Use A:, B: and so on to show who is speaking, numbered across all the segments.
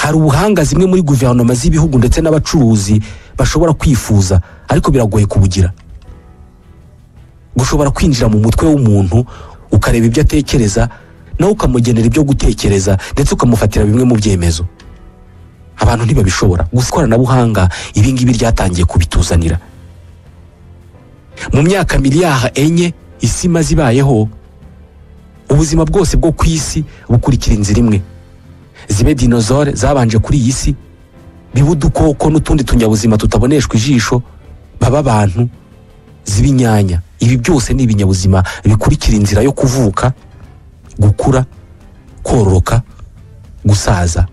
A: Hari ubuhanga zimwe muri guverinoma z'ibihugu ndetse n'abacuruzi bashobora kwifuza, ariko biragoye kubugira. Gushobora kwinjira mu mutwe w'umuntu, ukareba ibyo atekereza, nawe ukamugenera ibyo gutekereza, ndetse ukamufatira bimwe mu byemezo, abantu ntibabishobora. Gusa ikoranabuhanga ibi ngibi ryatangiye kubituzanira. Mu myaka miliyari 4 isi imaze ibayeho, ubuzima bwose bwo ku isi bukurikira inzira imwe. Zibe dinosaure zabanje kuri iyi si, bibe udukoko n'utundi tunyabuzima tutaboneshwa ijisho, baba abantu, ziba inyanya, ibi byose ni ibinyabuzima bikurikira inzira yo kuvuka, gukura, kororoka, gusaza,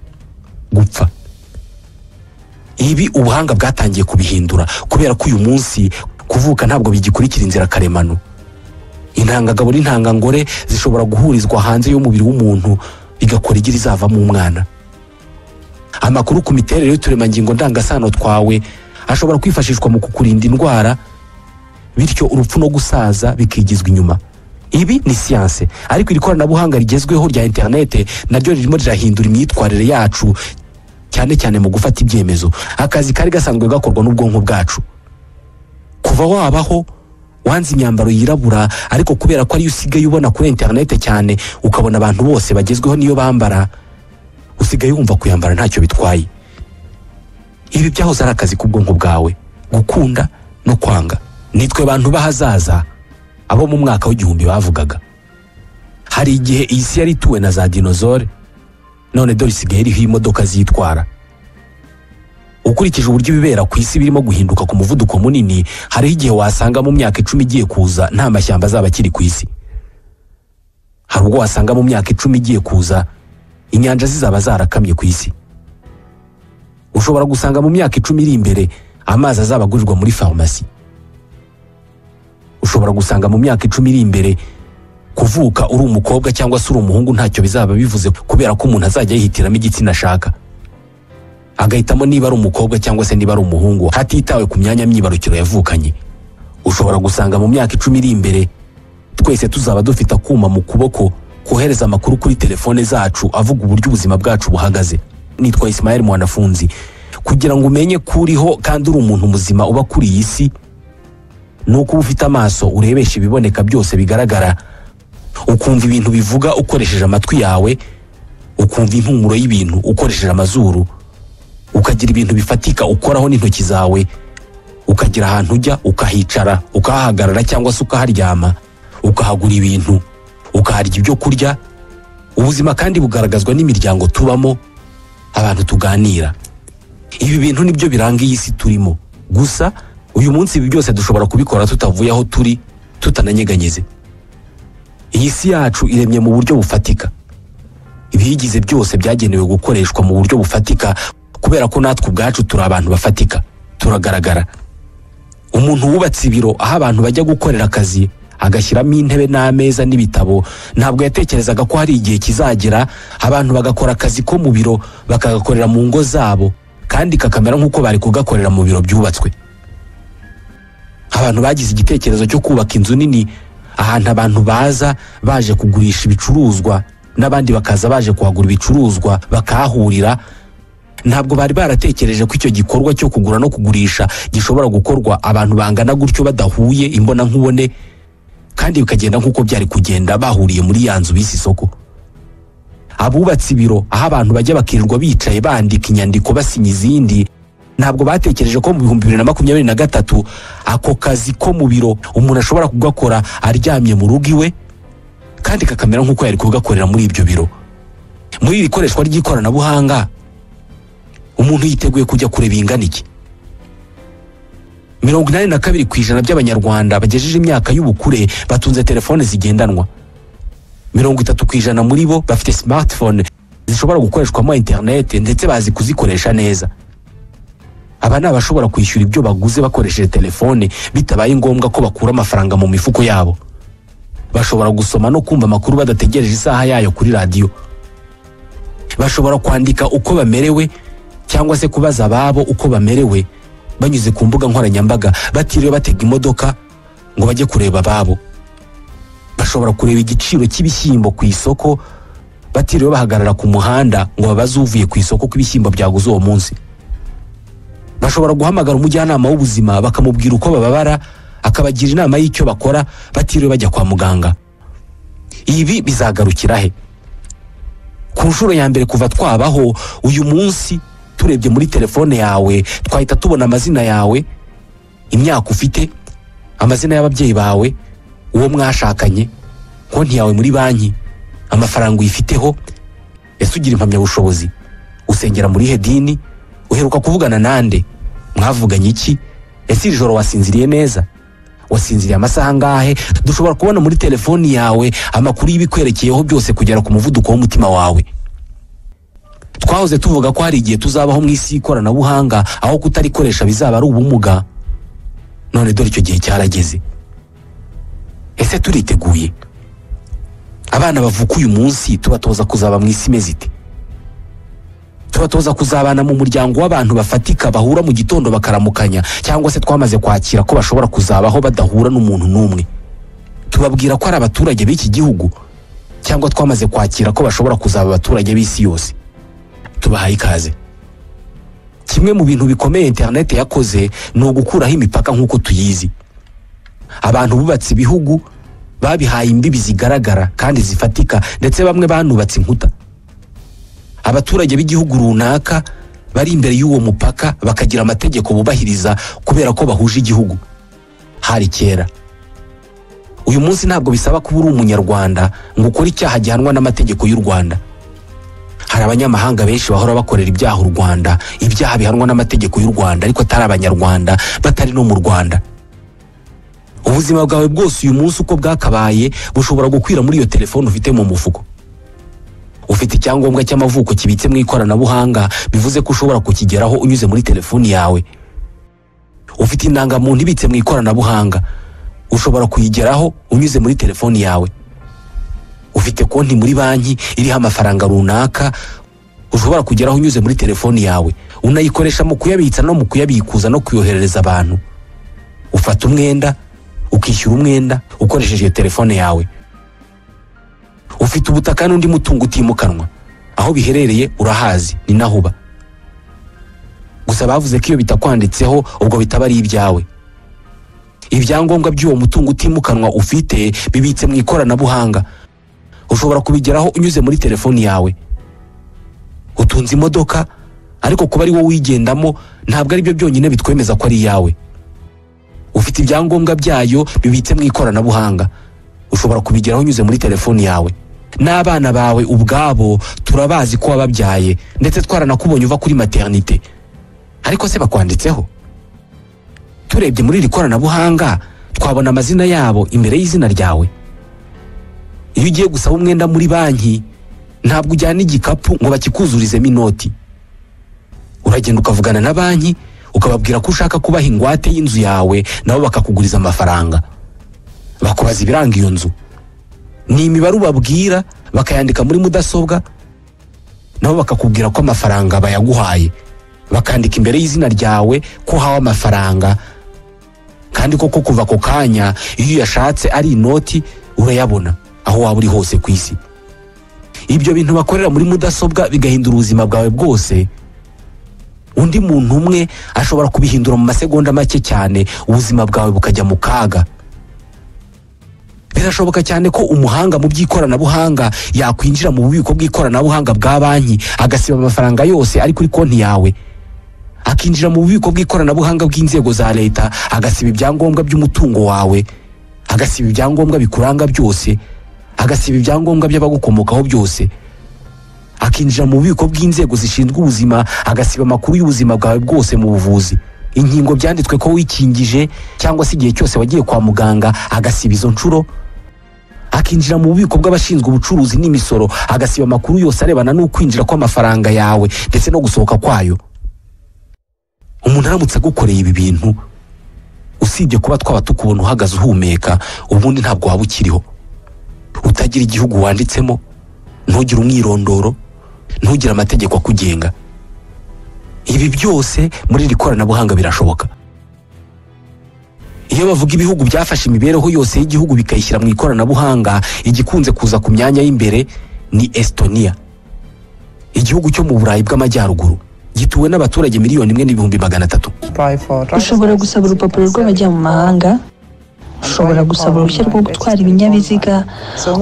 A: gupfa. Ibi ubuhanga bwatangiye kubihindura, kubera ko uyu munsi kuvuka ntabwo bigikurikira inzira karemano. Intangagabo n'intangangore zishobora guhurizwa hanze y'umubiri w'umuntu, bigakora igi rizavamo umwana. Amakuru ku miterere y'uturemangingo ndangasano twawe ashobora kwifashishwa mu kukurinda indwara, bityo urupfu no gusaza bikigizwa inyuma. Ibi ni siyanse, ariko iri koranabuhanga rigezweho rya interinete naryo ririmo rirahindura imyitwarire yacu, cyane cyane mu gufata ibyemezo, akazi kari gasanzwe gakorwa n'ubwonko bwacu. Kuva wabaho wanze imyambaro yirabura, ariko kubera ko ariyo usigaye ubona kuri interinete cyane, ukabona abantu bose bagezweho niyo bambara, usigaye wumva kuyambara ntacyo bitwaye. Ibi byahoze ari akazi k'ubwonko bwawe, gukunda no kwanga. Nitwe bantu b'ahazaza, abo mu mwaka w'1000 bavugaga. Hari igihe iyi si yari ituwe na za dinosaure, none dore isigaye iriho imodoka zitwara. Ukurikije uburyo ibibera ku isi birimo guhinduka ku muvuduko munini, hariho igihe wasanga mu myaka 10 igiye kuza nta mashyamba azaba akiri ku isi. Hari ubwo wasanga mu myaka 10 igiye kuza inyanja zizaba zarakamye ku isi. Ushobora gusanga mu myaka 10 iri imbere amazi azaba agurirwa muri farumasi. Ushobora gusanga mu myaka 10 iri imbere kuvuka uri umukobwa cyangwa se uri umuhungu ntacyo bizaba bivuze, kubera ko umuntu azajya yihitiramo igitsina ashaka, agahitamo niba ari umukobwa cyangwa se niba ari umuhungu, hatitawe ku myanya myibarukiro yavukanye. Ushobora gusanga mu myaka 10 iri imbere twese tuzaba dufite akuma mu kuboko kohereza amakuru kuri telefone zacu avuga uburyo ubuzima bwacu buhagaze. Nitwa Ismael Mwanafunzi. Kugira ngo umenye ko uriho kandi uri umuntu muzima uba kuri iyi si, ni uko uba ufite amaso urebesha ibiboneka byose bigaragara, ukumva ibintu bivuga ukoresheje amatwi yawe, ukumva impumuro y'ibintu ukoresheje amazuru, ukagira ibintu bifatika ukoraho n'intoki zawe, ukagira ahantu ujya ukahicara, ukahahagarara cyangwa se ukaharyama, ukahagura ibintu, ukaharya ibyo kurya. Ubuzima kandi bugaragazwa n'imiryango tubamo, abantu tuganira. Ibi bintu nibyo biranga iyi si turimo. Gusa uyu munsi ibi byose dushobora kubikora tutavuye aho turi, tutananyeganyeze. Iyi si yacu iremye mu buryo bufatika. Ibiyigize byose byagenewe gukoreshwa mu buryo bufatika, kubera ko natwe ubwacu turi abantu bafatika, turagaragara. Umuntu wubatse ibiro aho abantu bajya gukorera akazi, agashyiramo intebe n'ameza n'ibitabo, ntabwo yatekerezaga ko hari igihe kizagera abantu bagakora akazi ko mu biro bakagakorera mu ngo zabo, kandi kakamera nk'uko bari kugakorera mu biro byubatswe. Abantu bagize igitekerezo cyo kubaka inzu nini ahantu abantu baza baje kugurisha ibicuruzwa n'abandi bakaza baje kuhagura ibicuruzwa, bakahahurira, ntabwo bari baratekereje ko icyo gikorwa cyo kugura no kugurisha gishobora gukorwa abantu bangana gutyo badahuye imbonankubone, kandi bikagenda nk'uko byari kugenda bahuriye muri ya nzu bise isoko. Abubatse ibiro aho abantu bajya bakirirwa bicaye bandika inyandiko, basinya izindi, ntabwo batekereje ko mu 2023 ako kazi ko mu biro umuntu ashobora kugakora aryamye mu rugo iwe, kandi kakamera nk'uko yari kugakorera muri ibyo biro. Muri iri koreshwa ry'ikoranabuhanga, umuntu yiteguye kujya kure bingana iki? 82% by'Abanyarwanda bagejeje imyaka y'ubukure batunze telefone zigendanwa. 30% muri bo bafite smartphone zishobora gukoreshwamo interineti, ndetse bazi kuzikoresha neza. Aba ni abashobora kwishyura ibyo baguze bakoresheje telefone, bitabaye ngombwa ko bakura amafaranga mu mifuko yabo. Bashobora gusoma no kumva amakuru badategereje isaha yayo kuri radiyo. Bashobora kwandika uko bamerewe cyangwa se kubaza ababo uko bamerewe banyuze ku mbuga nkoranyambaga, batiriwe batega imodoka ngo bajye kureba ababo. Bashobora kureba igiciro cy'ibishyimbo ku isoko Batiriwe bahagarara ku muhanda ngo babaze uvuye ku isoko ko ibishyimbo byaguze uwo munsi. Bashobora guhamagara umujyanama w'ubuzima bakamubwira uko bababara, akabagira inama y'icyo bakora batiriwe bajya kwa muganga. Ibi bizagarukira he? Ku nshuro ya mbere kuva twabaho, uyu munsi turebye muri telefone yawe twahita tubona amazina yawe, imyaka ufite, amazina y'ababyeyi bawe, uwo mwashakanye, konti yawe muri banki, amafaranga uyifiteho, ese ugira impamyabushobozi, usengera muri he dini, uheruka kuvugana nande, mwavuganye iki, ese iri joro wasinziriye neza, wasinziriye amasaha angahe. Dushobora kubona muri telefoni yawe amakuru y'ibikwerekeyeho byose kugera ku muvuduko w'umutima wawe. Twahoze tuvuga ko hari igihe tuzabaho mu isi y'ikoranabuhanga aho kutarikoresha bizaba ari ubumuga. None dore icyo gihe cyarageze. Ese turiteguye? Abana bavuka uyu munsi tubatoza kuzaba mu isi imeze ite? Tubatoza kuzabana mu muryango w'abantu bafatika bahura mu gitondo bakaramukanya, cyangwa se twamaze kwakira ko bashobora kuzabaho badahura n'umuntu n'umwe? Tubabwira ko ari abaturage b'iki gihugu, cyangwa twamaze kwakira ko bashobora kuzaba abaturage b'isi yose? Tubahaye ikaze. Kimwe mu bintu bikomeye interineti yakoze ni ugukuraho imipaka nk'uko tuyizi. Abantu bubatse ibihugu babihaye imbibi zigaragara kandi zifatika, ndetse bamwe banubatse inkuta. Abaturage b'igihugu runaka bari imbere y'uwo mupaka bakagira amategeko bubahiriza kubera ko bahuje igihugu. Hari kera. Uyu munsi ntabwo bisaba kuba uri umunyarwanda ngo ukore icyaha gihanwa n'amategeko y'u Rwanda. Hari abanyamahanga benshi bahora bakorera ibyaha u Rwanda, ibyaha bihanwa n'amategeko y'u Rwanda, ariko atari abanyarwanda, batari no mu Rwanda. Ubuzima bwawe bwose uyu munsi uko bwakabaye bushobora gukwira muri iyo telefone ufite mu mufuko. Ufite icyangombwa cy'amavuko kibitse mu ikoranabuhanga, bivuze ko ushobora kukigeraho unyuze muri telefoni yawe. Ufite indangamuntu ibitse mu ikoranabuhanga, ushobora kuyigeraho unyuze muri telefoni yawe. Ufite konti muri banki iriho amafaranga runaka, ushobora kugeraho unyuze muri telefoni yawe. Unayikoresha mu kuyabitsa no mu kuyabikuza no kuyoherereza abantu. Ufata umwenda, ukishyura umwenda ukoresheje iyo telefone yawe. Ufite ubutaka n'undi mutungo utimukanwa, aho biherereye urahazi, ni naho uba. Gusa bavuze ko iyo bitakwanditseho ubwo bitaba ari ibyawe. Ibyangombwa by'uwo mutungo utimukanwa ufite bibitse mu ikoranabuhanga, ushobora kubigeraho unyuze muri telefoni yawe. Utunze imodoka, ariko kuba ari wowe uyigendamo ntabwo ari byo byonyine bitwemeza ko ari iyawe. Ufite ibyangombwa byayo bibitse mu ikoranabuhanga, ushobora kubigeraho unyuze muri telefoni yawe. N'abana bawe ubwabo turabazi ko wababyaye, ndetse twaranakubonye uva kuri maternité, ariko se bakwanditseho? Turebye muri iri koranabuhanga twabona amazina yabo imbere y'izina ryawe. Iyo ugiye gusaba umwenda muri banki ntabwo ujyana igikapu ngo bakikuzurizemo inoti. Uragenda ukavugana na banki ukababwira ko ushaka kubaha ingwate y'inzu yawe, nabo bakakuguriza amafaranga. Bakubaza ibiranga iyo nzu, ni imibare ubabwira bakayandika muri mudasobwa, nabo bakakubwira ko amafaranga bayaguhaye, bakandika imbere y'izina ryawe ko uhawe amafaranga. Kandi koko kuva ako kanya iyo uyashatse ari inoti urayabona aho waba uri hose ku isi. Ibyo bintu bakorera muri mudasobwa bigahindura ubuzima bwawe bwose. Undi muntu umwe ashobora kubihindura mu masegonda make cyane, ubuzima bwawe bukajya mu kaga. Birashoboka cyane ko umuhanga mu by'ikoranabuhanga yakwinjira mu bubiko bw'ikoranabuhanga bwa banki agasiba amafaranga yose ari kuri konti yawe, akinjira mu bubiko bw'ikoranabuhanga bw'inzego za leta agasiba ibyangombwa by'umutungo wawe, agasiba ibyangombwa bikuranga byose, agasiba ibyangombwa by'abagukomokaho byose, akinjira mu bubiko bw'inzego zishinzwe ubuzima agasiba amakuru y'ubuzima bwawe bwose mu buvuzi, inkingo byanditswe ko wikingije cyangwa se igihe cyose wagiye kwa muganga agasiba izo nshuro, akinjira mu bubiko bw'abashinzwe ubucuruzi n'imisoro agasiba amakuru yose arebana n'ukwinjira kw'amafaranga yawe ndetse no gusohoka kwayo. Umuntu aramutse agukoreye ibi bintu, usibye kuba twaba tukubona uhagaze uhumeka, ubundi ntabwo waba ukiriho. Utagira igihugu wanditsemo, ntugire umwirondoro, ntugire amategeko akugenga. Ibi byose muri iri koranabuhanga birashoboka. Iyo bavuga ibihugu byafashe imibereho yose y'igihugu bikayishyira mu ikoranabuhanga, igikunze kuza ku myanya y'imbere Ni Estonia, igihugu cyo mu Burayi bw'Amajyaruguru gituwe n'abaturage 1,300,000.
B: Ushobora gusaba urupapuro rw'abajya mu mahanga, ushobora gusaba uruhushya rwo gutwara ibinyabiziga,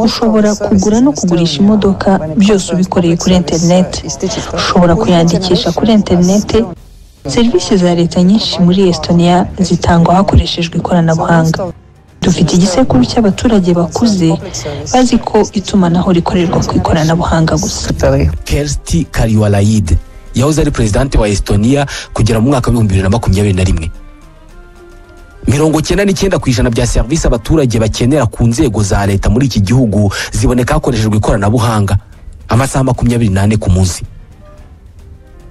B: ushobora kugura no kugurisha imodoka, byose ubikoreye kuri interineti. Ushobora kuyandikisha kuri interineti. Serivisi za leta nyinshi muri Estonia zitangwa hakoreshejwe ikoranabuhanga. Dufite igisekuru cy'abaturage bakuze bazi ko itumanaho rikorerwa ku ikoranabuhanga gusa.
A: Kersti Kaljulaid yahoze ari perezidante wa Estonia kugera mu mwaka wa 2021. 99% bya serivisi abaturage bakenera ku nzego za leta muri iki gihugu ziboneka hakoreshejwe ikoranabuhanga, amasaha 24 ku munsi.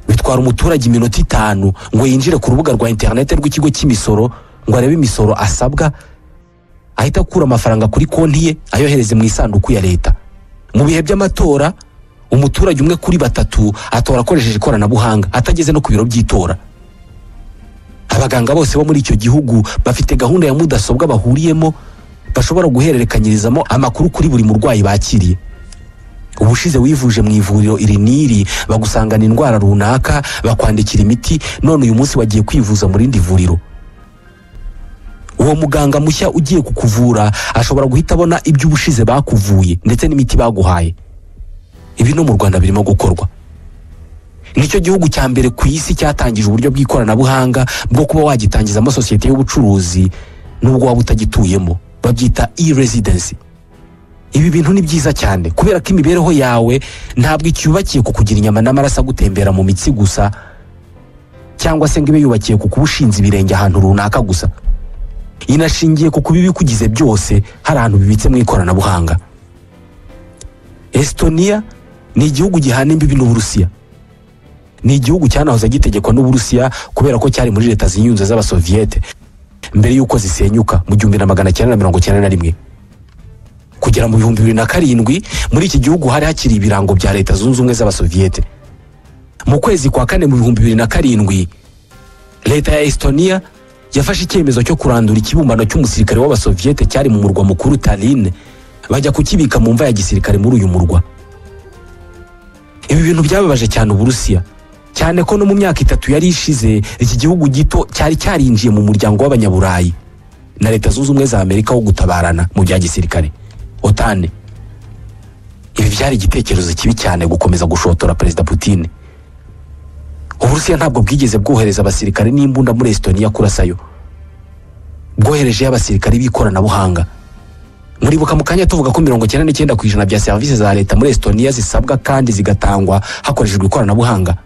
A: Bitwara umuturage iminota 5 ngo yinjire ku rubuga rwa interineti rw'ikigo cy'imisoro ngo arebe imisoro asabwa, ahita akura amafaranga kuri konti ye ayohereze mu isanduku ya leta. Mu bihe by'amatora, umuturage umwe kuri batatu atora akoresheje ikoranabuhanga, atageze no ku biro by'itora. Abaganga bose bo muri icyo gihugu bafite gahunda ya mudasobwa bahuriyemo bashobora guhererekanyirizamo amakuru kuri buri murwayi bakiriye. Ubushize wivuje mu ivuriro iri n'iri, bagusangana indwara runaka, bakwandikira imiti, none uyu munsi wagiye kwivuza mu rindi vuriro. Uwo muganga mushya ugiye kukuvura ashobora guhita abona ibyo ubushize bakuvuye ndetse n'imiti baguhaye. Ibi no mu Rwanda birimo gukorwa. Nicyo gihugu cya mbere ku isi cyatangije uburyo bw'ikoranabuhanga bwo kuba wagitangizamo sosiyete y'ubucuruzi nubwo waba utagituyemo, babyita e-residency. Ibi bintu ni byiza cyane kubera ko imibereho yawe ntabwo icyubakiye ku kugira inyama n'amaraso agutembera mu mitsi gusa, cyangwa se ngo ibe yubakiye ku kuba ushinze ibirenge ahantu runaka gusa. Inashingiye ku kuba ibikugize byose hari ahantu bibitse mu ikoranabuhanga. Estonia ni igihugu gihana imbibi n'Uburusiya. Ni igihugu cyanahoze gitegekwa n'Uburusiya kubera ko cyari muri Leta Ziyunze z'Abasoviyete mbere y'uko zisenyuka mu 1991. Kugera mu 2007 muri iki gihugu hari hakiri ibirango bya Leta Zunze Ubumwe z'Abasoviyete. Mu kwezi kwa kane mu 2007, leta ya Estonia yafashe icyemezo cyo kurandura ikibumbano cy'umusirikare w'Abasoviyete cyari mu murwa mukuru Tallinn, bajya kukibika mu mva ya gisirikare muri uyu murwa. Ibi bintu byababaje cyane Uburusiya, cyane ko no mu myaka 3 yari ishize iki gihugu gito cyari cyarinjiye mu muryango w'Abanyaburayi na Leta Zunze Ubumwe za Amerika wo gutabarana mu bya gisirikare, OTAN. Ibi byari igitekerezo kibi cyane gukomeza gushotora Perezida Putin. Uburusiya ntabwo bwigeze bwohereza abasirikare n'imbunda muri Estonia kurasayo, bwoherejeyo abasirikare b'ikoranabuhanga. Muribuka mu kanya tuvuga ko 99% bya serivisi za leta muri Estonia zisabwa kandi zigatangwa hakoreshejwe ikoranabuhanga.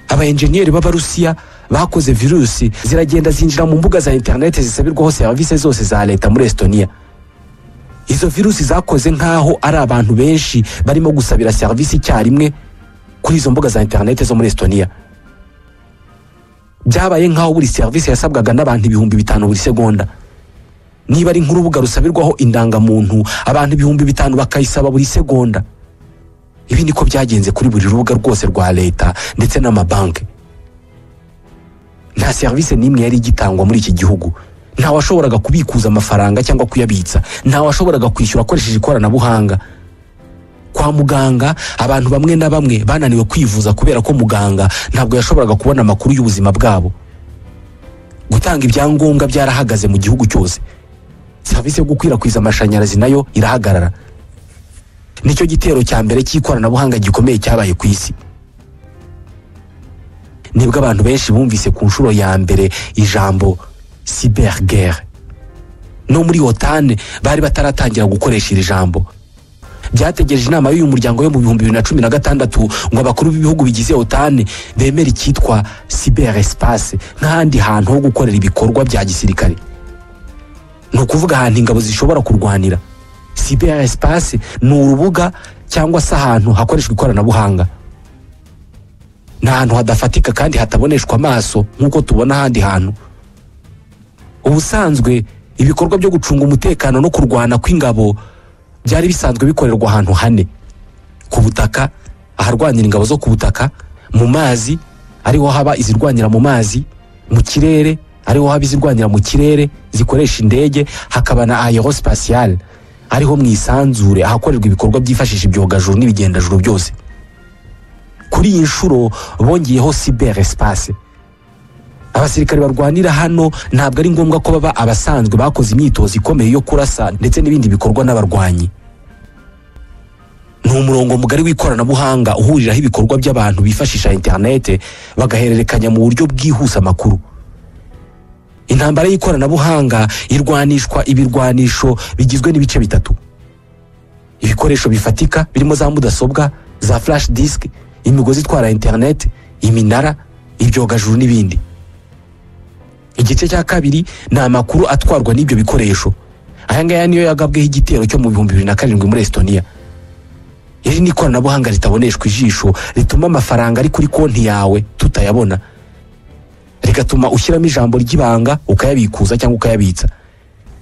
A: Aba enjeniyeri b'Abarusiya bakoze virusi ziragenda zinjira mu mbuga za interineti zisabirwaho serivisi zose za leta muri Estonia. Izo virusi zakoze nk'aho ari abantu benshi barimo gusabira serivisi icyarimwe kuri izo mbuga za interineti zo muri Estonia. Byabaye nk'aho buri serivisi yasabwaga n'abantu 5000 buri segonda. Niba ari nk'urubuga rusabirwaho indangamuntu, abantu 5000 bakayisaba buri segonda. Ibi niko byagenze kuri buri rubuga rwose rwa leta ndetse n'amabanki. Nta serivisi n'imwe yari igitangwa muri iki gihugu. Nta washoboraga kubikuza amafaranga cyangwa kuyabitsa, nta washoboraga kwishyura akoresheje ikoranabuhanga. Kwa muganga abantu bamwe na bamwe bananiwe kwivuza kubera ko muganga ntabwo yashoboraga kubona amakuru y'ubuzima bwabo. Gutanga ibyangombwa byarahagaze mu gihugu cyose. Serivisi yo gukwirakwiza amashanyarazi nayo irahagarara. Nicyo gitero cya mbere cy'ikoranabuhanga gikomeye cyabaye ku isi. Nibwo abantu benshi bumvise ku nshuro ya mbere ijambo cyberguerre. No muri OTAN bari bataratangira gukoresha iri jambo. Byategereje inama y'uyu muryango yo mu 2016 ngo abakuru b'ibihugu bigize OTAN bemere icyitwa cyberespace nk'ahandi hantu ho gukorera ibikorwa bya gisirikare. Ni ukuvuga ahantu ingabo zishobora kurwanira. Cyberespace ni urubuga cyangwa se ahantu hakoreshwa ikoranabuhanga. Ni ahantu hadafatika kandi hataboneshwa amaso nk'uko tubona ahandi hantu. Ubusanzwe ibikorwa byo gucunga umutekano no kurwana kw'ingabo byari bisanzwe bikorerwa ahantu hane: ku butaka, aharwanira ingabo zo ku butaka, mu mazi ariho haba izirwanira mu mazi, mu kirere ariho haba izirwanira mu kirere zikoresha indege, hakaba na aerospatiale Ariho mu isanzure ahakorerwa ibikorwa byifashisha ibyogajuru n'ibigendajuru byose. Kuri iyi nshuro bongeyeho cyber espace. Abasirikare barwanira hano ntabwo ari ngombwa ko baba abasanzwe bakoze imyitozo ikomeye yo kurasa ndetse n'ibindi bikorwa n'abarwanyi. Ni umurongo mugari w'ikoranabuhanga uhuriraho ibikorwa by'abantu bifashisha interinete, bagahererekanya mu buryo bwihuse amakuru. Intambara y'ikoranabuhanga irwanishwa ibirwanisho bigizwe n'ibice bitatu: ibikoresho bifatika birimo za mudasobwa, za flash disk, imigozi itwara interineti, iminara, ibyogajuru n'ibindi. Igice cya kabiri ni amakuru atwarwa n'ibyo bikoresho. Aya ngaya niyo yagabweho igitero cyo mu 2007 muri Estonia. Iri ni ikoranabuhanga ritaboneshwa ijisho, rituma amafaranga ari kuri konti yawe tutayabona, rigatuma ushyiramo ijambo ry'ibanga ukayabikuza cyangwa ukayabitsa.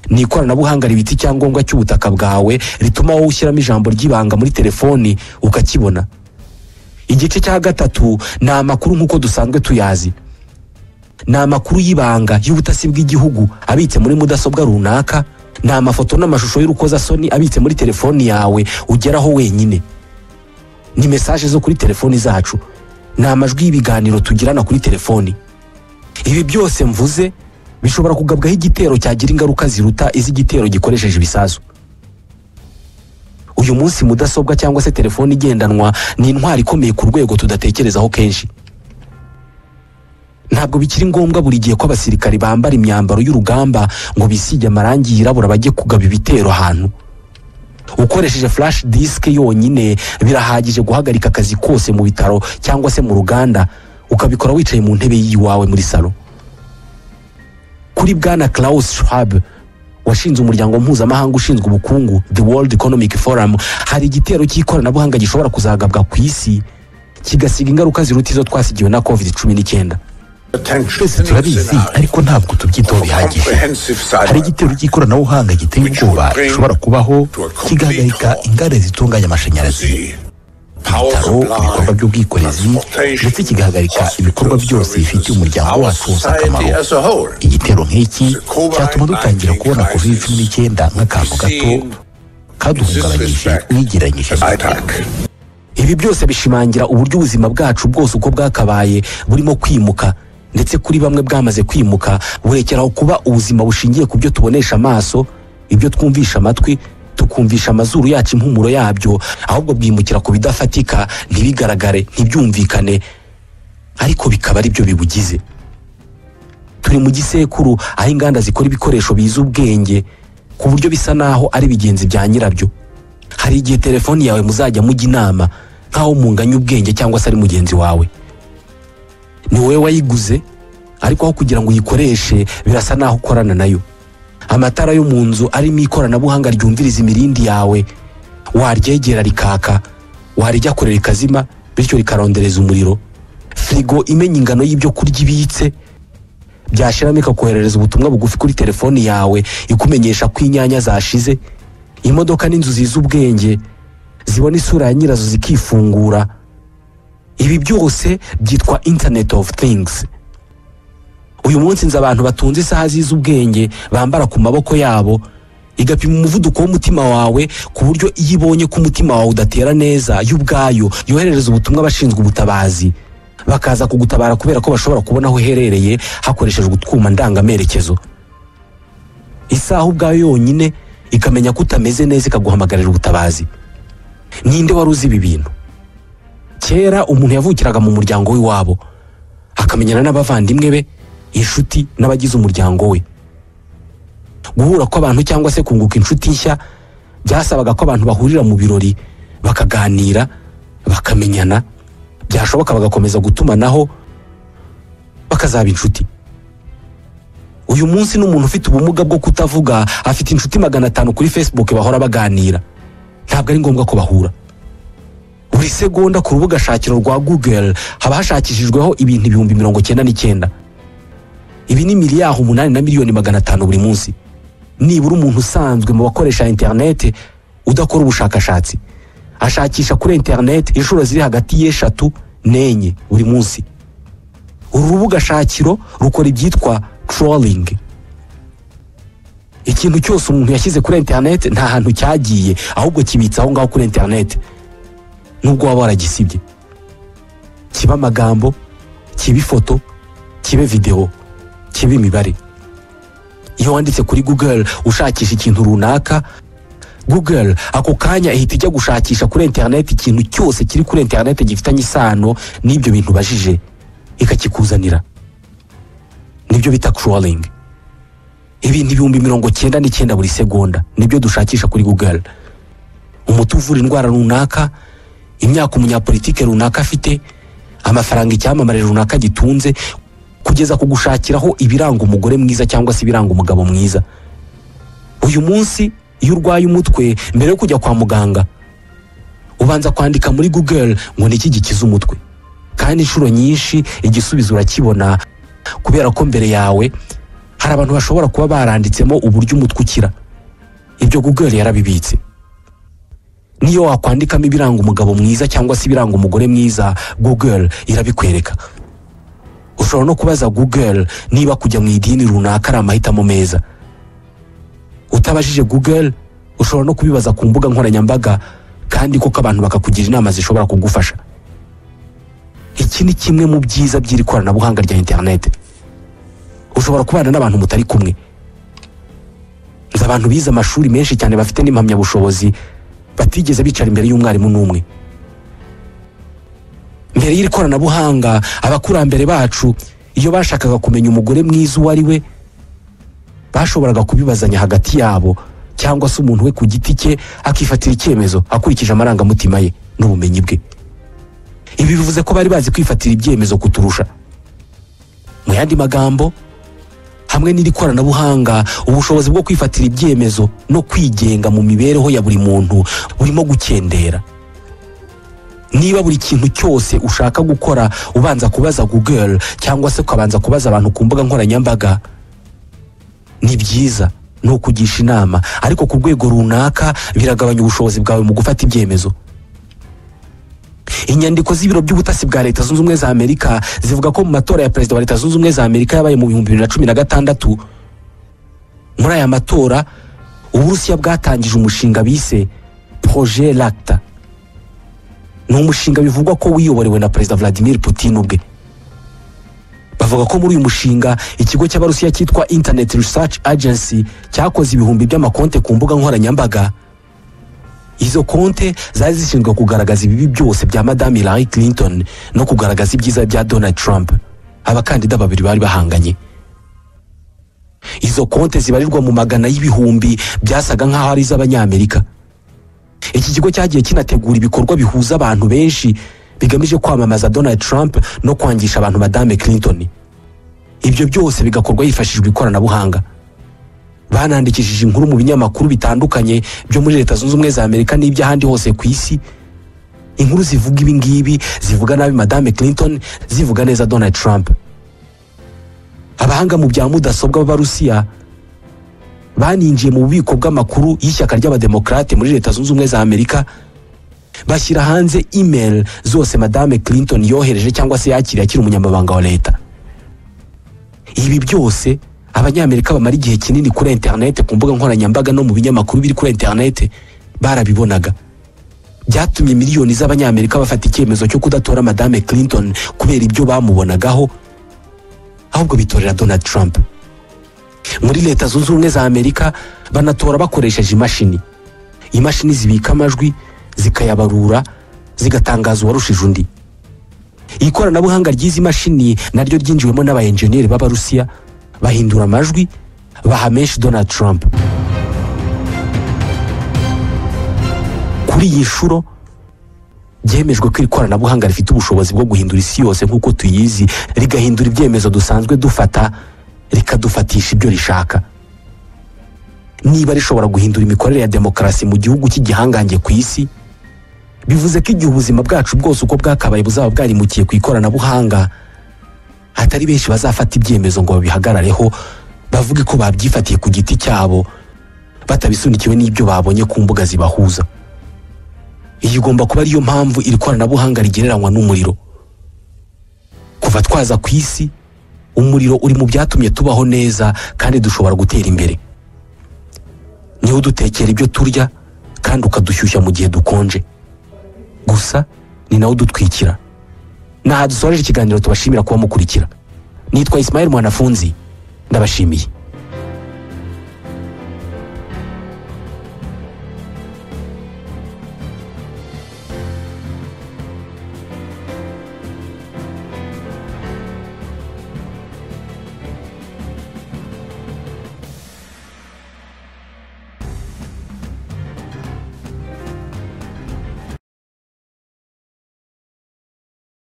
A: Ni ikoranabuhanga ribitse icyangombwa cy'ubutaka bwawe, rituma wowe ushyiramo ijambo ry'ibanga muri telefoni ukakibona. Igice cya gatatu ni amakuru nk'uko dusanzwe tuyazi. Ni amakuru y'ibanga y'ubutasi bw'igihugu abitse muri mudasobwa runaka, ni amafoto n'amashusho y'urukozasoni abitse muri telefoni yawe ugeraho wenyine, ni message zo kuri telefoni zacu, ni amajwi y'ibiganiro tugirana kuri telefoni. Ibi byose mvuze bishobora kugabwaho igitero cyagira ingaruka ziruta iz'igitero gikoresheje ibisasu. Uyu munsi mudasobwa cyangwa se telefoni igendanwa ni intwari ikomeye ku rwego tudatekerezaho kenshi. Ntabwo bikiri ngombwa buri gihe ko abasirikari bambara imyambaro y'urugamba ngo bisige amarangi yirabura bajye kugaba ibitero ahantu. Ukoresheje flash disk yonyine birahagije guhagarika akazi kose mu bitaro cyangwa se mu ruganda, ukabikora wicaye mu ntebe y'iwawe muri salo. Kuri Bwana Klaus Schwab washinze umuryango mpuzamahanga ushinzwe ubukungu, The World Economic Forum, hari igitero cy'ikoranabuhanga gishobora kuzagabwa ku isi kigasiga ingaruka ziruta izo twasigiwe na COVID-19.
C: Twese turabizi, ariko ntabwo tubyitaho bihagije. Hari igitero cy'ikoranabuhanga giteye ubwoba gishobora kubaho, kigahagarika inganda zitunganya amashanyarazi, ibitaro, ibikorwa by'ubwikorezi, ndetse kigahagarika ibikorwa byose bifitiye umuryango wacu wose akamaro. Igitero nk'iki cyatuma dutangira kubona COVID-19 nk'akantu gato kaduhungabanyije uyigereranyije.
A: Ibi byose bishimangira uburyo ubuzima bwacu bwose uko bwakabaye burimo kwimuka, ndetse kuri bamwe bwamaze kwimuka, burekeraho kuba ubuzima bushingiye ku byo tubonesha amaso, ibyo twumvisha amatwi, tukumvisha amazuru yacu impumuro yabyo, ahubwo bwimukira ku bidafatika, ntibigaragare, ntibyumvikane, ariko bikaba ari byo bibugize. Turi mu gisekuru aho inganda zikora ibikoresho biza ubwenge ku buryo bisa naho ari bigenzi bya nyirabyo. Hari igihe telefoni yawe muzajya mujya inama nkaho munganya ubwenge cyangwa se ari mugenzi wawe. Ni wowe wayiguze, ariko aho kugira ngo uyikoreshe birasa naho ukorana nayo. Amatara yo mu nzu arimo ikoranabuhanga ryumviriza imirindi yawe, waryegera rikaka, warijya kure rikazima, bityo rikarondereza umuriro. Firigo imenya ingano y'ibyo kurya ibitse, byashiramo ikakoherereza ubutumwa bugufi kuri telefoni yawe ikumenyesha ko inyanya zashize. Imodoka n'inzu ziza ubwenge zibona isura ya nyirazo zikifungura. Ibi byose byitwa Internet of Things. Uyu munsi nzi abantu batunze isaha ziza ubwenge bambara ku maboko yabo, igapima umuvuduko w'umutima wawe ku buryo iyo ibonye ko umutima wawe udatera neza, yo ubwayo yoherereza ubutumwa abashinzwe ubutabazi, bakaza kugutabara kubera ko bashobora kubona aho uherereye hakoreshejwe utwuma ndangamerekezo. Isaha ubwayo yonyine ikamenya ko utameze neza, ikaguhamagarira ubutabazi. Ninde wari uzi ibi bintu? Kera umuntu yavukiraga mu muryango w'iwabo, akamenyana n'abavandimwe be, inshuti n'abagize umuryango we. Guhura kw'abantu cyangwa se kunguka inshuti nshya byasabaga ko abantu bahurira mu birori, bakaganira, bakamenyana, byashoboka bagakomeza gutumanaho, bakazaba inshuti. Uyu munsi n'umuntu ufite ubumuga bwo kutavuga afite inshuti 500 kuri Facebook bahora baganira. Ntabwo ari ngombwa ko bahura. Buri segonda ku rubuga shakiro rwa Google haba hashakishijweho ibintu 99,000. Ibi ni 8,500,000,000 buri munsi. Nibura umuntu usanzwe mu bakoresha internet udakora ubushakashatsi ashakisha kuri internet inshuro ziri hagati y'3 n'4 buri munsi. Uru rubuga shakiro rukora ibyitwa crawling. Ikintu cyose umuntu yashyize kuri interineti nta hantu cyagiye, ahubwo kibitse aho ngaho kuri interineti nubwo waba waragisibye. Kiba amagambo, kiba ifoto, kibe videwo, kiba imibare. Iyo wanditse kuri Google ushakisha ikintu runaka, Google ako kanya ihita ijya gushakisha kuri interineti ikintu cyose kiri kuri interineti gifitanye isano n'ibyo bintu ubajije, ikakikuzanira. Nibyo bita crawling. Ibintu 99,000 buri segonda nibyo dushakisha kuri Google. Umuti uvura indwara runaka, imyaka umunyapolitike runaka afite, amafaranga icyamamare runaka gitunze, kugeza ku gushakiraho ibiranga umugore mwiza cyangwa se ibiranga umugabo mwiza. Uyu munsi iyo urwaye umutwe, mbere yo kujya kwa muganga ubanza kwandika muri Google ngo niki gikiza umutwe, kandi inshuro nyinshi igisubizo urakibona, kubera ko mbere yawe hari abantu bashobora kuba baranditsemo uburyo umutwe ukira. Ibyo Google yarabibitse. Niyo wakwandikamo ibiranga umugabo mwiza cyangwa se ibiranga umugore mwiza, Google irabikwereka. Ushobora no kubaza Google niba kujya mu idini runaka ari amahitamo meza. Utabajije Google, ushobora no kubibaza ku mbuga nkoranyambaga, kandi koko abantu bakakugira inama zishobora kugufasha. Iki ni kimwe mu byiza by'iri koranabuhanga rya interineti. Ushobora kubana n'abantu mutari kumwe. Nzi abantu bize amashuri menshi cyane bafite n'impamyabushobozi batigeze bicara imbere y'umwarimu n'umwe. Mbere y'iri koranabuhanga, abakurambere bacu iyo bashakaga kumenya umugore mwiza uwo ari we, bashoboraga kubibazanya hagati yabo, cyangwa se umuntu we ku giti cye akifatira icyemezo akurikije amarangamutima ye n'ubumenyi bwe. Ibi bivuze ko bari bazi kwifatira ibyemezo kuturusha. Mu yandi magambo, hamwe n'iri koranabuhanga, ubushobozi bwo kwifatira ibyemezo no kwigenga mu mibereho ya buri muntu burimo gukendera. Niba buri kintu cyose ushaka gukora ubanza kubaza Google cyangwa se ukabanza kubaza abantu ku mbuga nkoranyambaga, ni byiza ni ukugisha inama, ariko ku rwego runaka biragabanya ubushobozi bwawe mu gufata ibyemezo. Inyandiko z'ibiro by'ubutasi bwa Leta Zunze Ubumwe za Amerika zivuga ko mu matora ya perezida wa Leta Zunze Ubumwe za Amerika yabaye mu 2016, muri aya matora Uburusiya bwatangije umushinga bise Projet Lacta. Ni umushinga bivugwa ko wiyoborewe na Perezida Vladimir Putin ubwe. Bavuga ko muri uyu mushinga ikigo cy'Abarusiya cyitwa Internet Research Agency cyakoze ibihumbi by'amakonte ku mbuga nkoranyambaga. Izo konte zari zishinzwe kugaragaza ibibi byose bya Madame Hillary Clinton no kugaragaza ibyiza bya Donald Trump, abakandida babiri bari bahanganye. Izo konte zibarirwa mu magana y'ibihumbi byasaga nk'aho ari iz'Abanyamerika. Iki kigo cyagiye kinategura ibikorwa bihuza abantu benshi bigamije kwamamaza Donald Trump no kwangisha abantu Madame Clinton. Ibyo byose bigakorwa hifashishijwe ikoranabuhanga. Banandikishije inkuru mu binyamakuru bitandukanye byo muri Leta Zunze Ubumwe za Amerika n'iby'ahandi hose ku isi. Inkuru zivuga ibi ngibi, zivuga nabi Madame Clinton, zivuga neza Donald Trump. Abahanga mu bya mudasobwa b'Abarusiya baninjiye mu bubiko bw'amakuru y'ishyaka ry'Abademokrate muri Leta Zunze Ubumwe za Amerika, bashyira hanze email zose Madame Clinton yohereje cyangwa se yakiriye akiri umunyamabanga wa leta. Ibi byose Abanyamerika bamara igihe kinini kuri internet, ku mbuga nkoranyambaga no mu binyamakuru biri kuri internet barabibonaga. Byatumye miliyoni z'Abanyamerika bafata icyemezo cyo kudatora Madame Clinton kubera ibyo bamubonagaho, ahubwo bitorera Donald Trump. Muri Leta Zunze Ubumwe za Amerika banatora bakoresheje imashini. Imashini zibika amajwi, zikayabarura, zigatangaza uwarushije undi. Ikoranabuhanga ry'izi mashini naryo ryinjiwemo n'abaenjeniyeri b'Abarusiya, bahindura amajwi baha menshi Donald Trump. Kuri iyi nshuro byemejwe ko iri koranabuhanga rifite ubushobozi bwo guhindura isi yose nk'uko tuyizi, rigahindura ibyemezo dusanzwe dufata, rikadufatisha ibyo rishaka. Niba rishobora guhindura imikorere ya demokarasi mu gihugu cy'igihangange ku isi, bivuze ko igihe ubuzima bwacu bwose uko bwakabaye buzaba bwarimukiye ku ikoranabuhanga, hatari benshi bazafata ibyemezo ngo babihagarareho, bavuge ko babyifatiye ku giti cyabo, batabisunikiwe n'ibyo babonye ku mbuga zibahuza. Iyi igomba kuba ariyo mpamvu iri koranabuhanga rigereranywa n'umuriro. Kuva twaza ku isi, umuriro uri mu byatumye tubaho neza kandi dushobora gutera imbere. Niwe udutekera ibyo turya kandi ukadushyushya mu gihe dukonje. Gusa ni nawe udutwikira. Naha dusoreje ikiganiro, tubashimira kuba mukurikira. Nitwa Ismail Mwanafunzi, ndabashimiye.